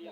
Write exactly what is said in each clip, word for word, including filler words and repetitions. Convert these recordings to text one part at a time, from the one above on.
Ai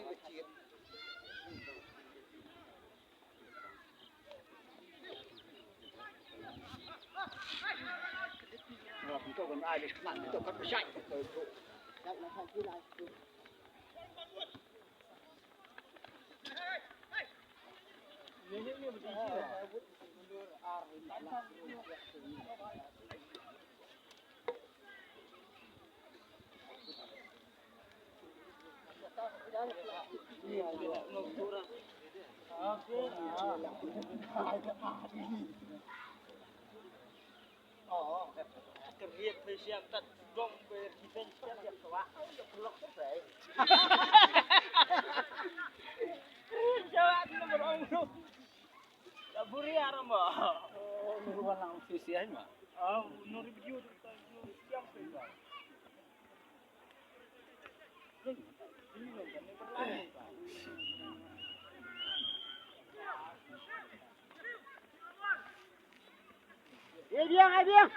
biang, ai biang.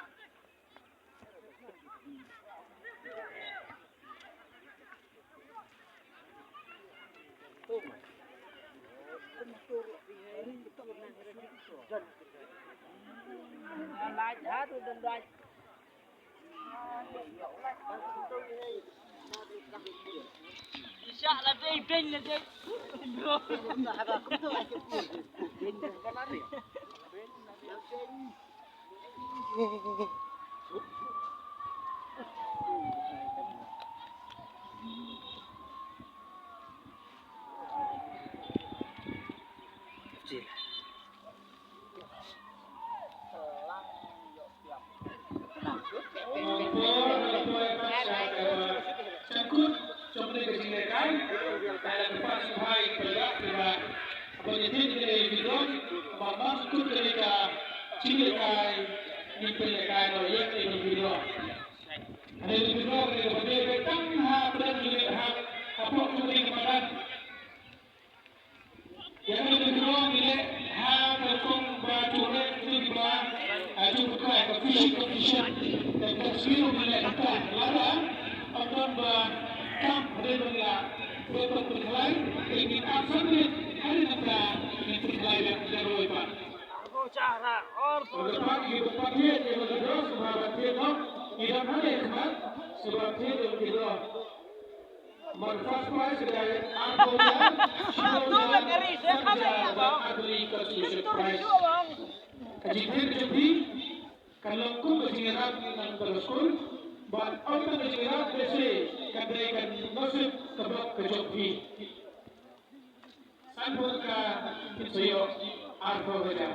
Sangkut jong kane ka jinglehkai, ka la kyrpad sngewbha ïa ki paidbah ba ngin thied ïa kane ka withdraw, ba man sangkut kane ka jinglehkai ngin pynlehkai noh ïa kane ka withdraw. Kane ka withdraw kane ka ba dei tang ha pdeng jong ngi ha, hapoh jong kane ka madan. Ïa kane ka withdraw ngi leh ha ka rukom ba jong ngi jong ngi ba, ah, jong ka, ka fishing competition. Te ka siew ngi leh kata lada ym don ba kam hadien ba ngi la dei ban pynkhlaiñ, te ngin ap san minit hadien nangta ngin pynkhlaiñ lem ïa ka roi pat. Ïa ka pat ngi ban pat thied ïa ka withdraw sngewbha ban thied noh, ngi don hangne khmat sngewbha thied ïa ka withdraw. Mar first prize ka dei arphew hajar, shiphew hajar, san hajar bad artylli consolation prize. Ka jingthied jong phi kan long kum ka jingïarap na ka skul bad ym tang ka jingïarap, lehse kan dei ka nusip ka bok ka jong phi. Sanphew tyngka phin sa ïoh arphew hajar.